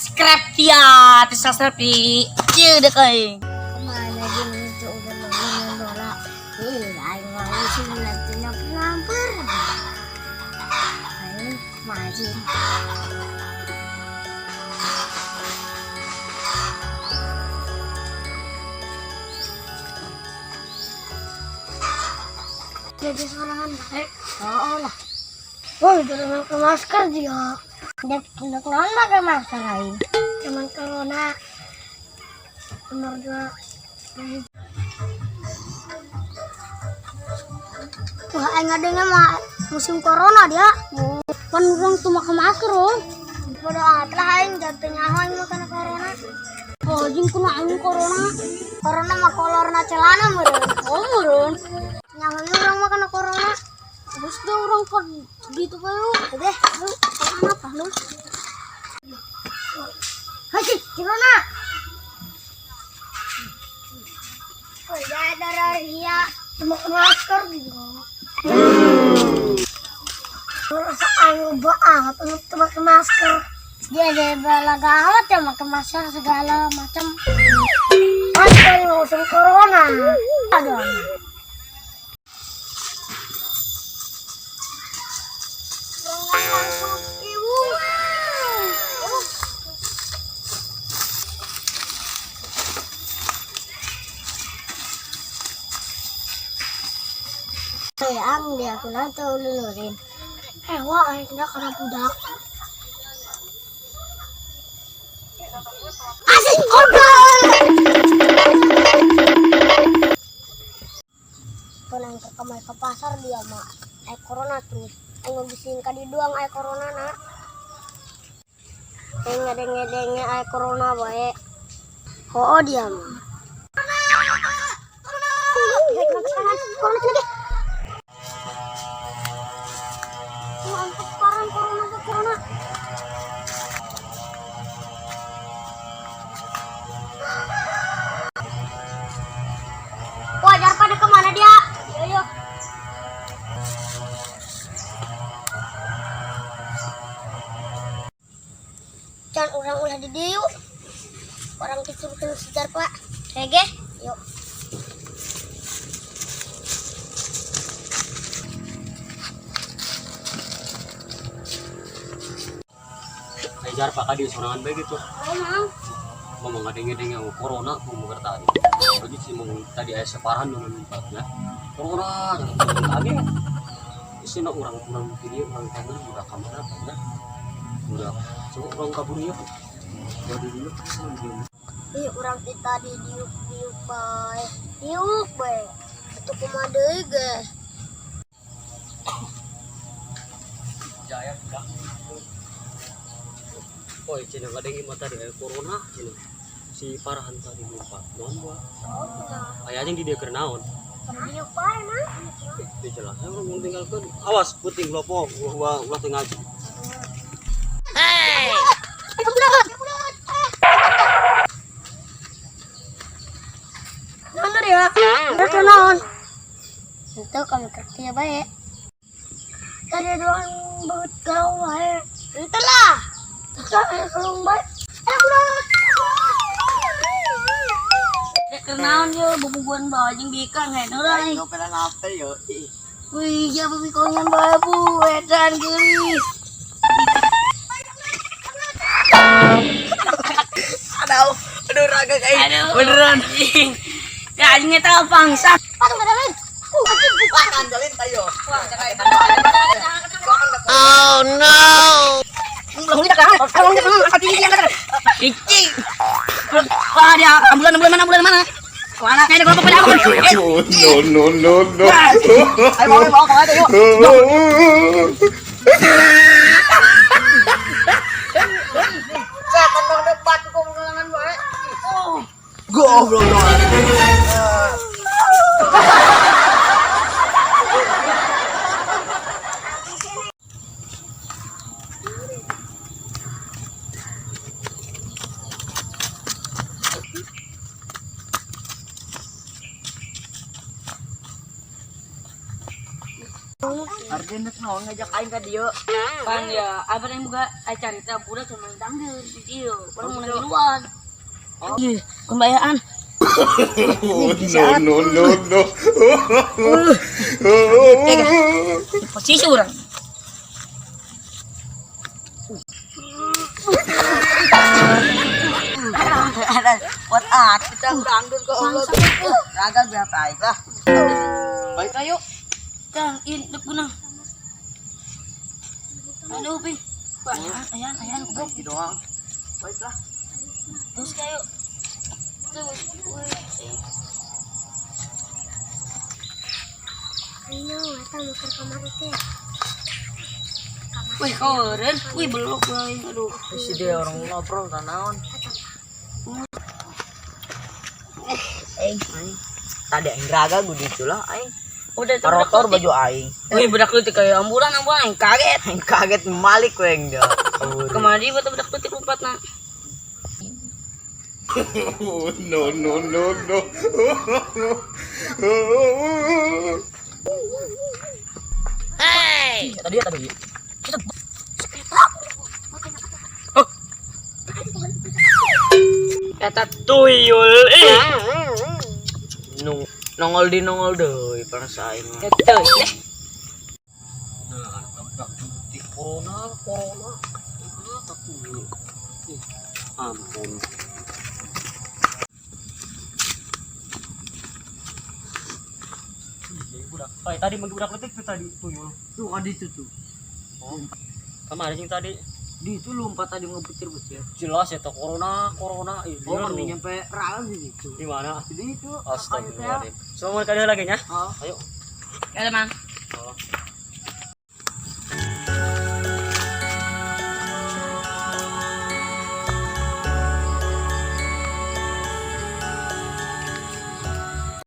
Subscribe dia, di subscribe di. Ieu deh kaing. Kemana gini itu udah bangun bola. Ih, aing mau sih nanti nyamper. Aing maju. Jadi sorangan baik. Oh lah. Wah, udah pakai masker dia. Udah naon pakai masker aing? Cuman corona. Nomor dua. Wah, aing adanya mah musim corona dia. Pan urang tuh make masker oh. Bodo amat lah aing jatuh nyaho aing mah kana corona. Oh, jeung kumaha aing corona? Corona mah kolorna celana meureun. Oh, meureun. Nyaho urang mah kana corona. Terus deh urang kok gitu bae. Deh, lu corona apa lu? Hai, corona. Oh, ya darah ria. Cuma masker gitu. Rasa aing banget untuk pakai masker. Dia ada belaga amat ya pakai masker segala macam. Masker musim corona. Aduh. Ibu. Sayang dia aku nanti lulurin. Eh, wah, aing kena budak. Asik, goblok. Penang ke kamar ke pasar dia mah. Ay corona terus. Aing ngabisin ka di doang ay corona na. Aing ngedenge-denge ay corona bae. Oh, dia mah. Corona lagi. Mantap sekarang corona ke corona. Wajar pada kemana dia? Yo yo. Can orang ulah di dieu. Orang disuruh sejar pak. Rege, yuk. Ajar pak kadi sorangan bae gitu. Oh mau. Ngomong ngadenge-denge oh, corona mau tadi. Lagi sih mau tadi aya separahan nu numpatnya. Corona tadi. Isina urang-urang di dieu urang kangen budak ka mana ya. Budak coba urang kabur ieu. Waduh dulu pisan dia. Ih, urang ti tadi diuk-diuk bae. Diuk bae. Atuh kumaha deui ge. Jaya budak. Oh, cenah ngadenge mah tadi aya corona cenah. Si parahan tadi numpat. Naon buat? Oh, kumaha? Aya jeung di dieu keur naon? Diuk bae mah. Di jelas urang mau tinggalkeun. Awas puting lopo ulah ulah teu ngaji. Hey! Budak. Naon ya? Udah naon? Itu kami kerja bae. Tadi doang buat kau bae. Itu lah. Tak kalung bae. Eh budak. Dek kenaon yo bububuan bae jeung bikang he urang. Aing pernah ngapel yo. Wih, ya bikongan bae bu, edan geulis. Aduh, aduh raga kayak Aduh. beneran. Ya anjing eta bangsa. Patung kada lain. Anjalin tayo. Icing. Wah, dia ambulan ambulan mana ambulan mana? Mana? Kayak ada kelompok pada aku. No, no, no, no. Ayo bawa bawa kemana yuk. Saya kandang debat kok ngulangan bae. Goblok dong. Tadi nek naon ngajak aing ka dieu? Pan ya, apa yang buka acara carita budak cuma dangdut di dieu. Urang mau ngiluan. Ih, pembayaan. Oh, no, no, no, no. Posisi urang. Buat ah, kita dangdut kok Allah. Raga berapa aing lah. Baik ayo. Kang, in dek benang. Aduh, Pi. Ayan, ayan, ayan, goblok. Baik doang. Baiklah. Terus kayo. Tuh, wih. Ayo, eta makan kamari teh. Wih, keren. Wih, belok guys. Aduh. Si dia orang ngobrol tak naon. Eh, Tadi aing raga gue gitu lah aing. Udah Rotor baju aing. Wih, budak leutik kayak ambulan ambulan aing kaget. Aing kaget malik we aing dah. Kemari buat budak leutik lompatna. Oh, no, no, no, no. Tadi ya tadi. Eta tuyul. Eh. Nung nongol di nongol deui perasa aing mah. Eta eh. Nah, budak leutik corona, corona. Kenapa tuyul? Ih, ampun. Ih, budak. Eh, tadi mah budak leutik tuh tadi tuyul. Tuh kan itu tuh. Oh. Kemarin sing tadi Di itu lompat tadi ngebucir-bucir. jelas ya tuh corona, corona. Ih, Oh, liar mending lu. nyampe raga gitu. Di mana? Di itu. Astagfirullahaladzim. Semua kali lagi nya. Oh. Ayo. Ya, Mang. Oh.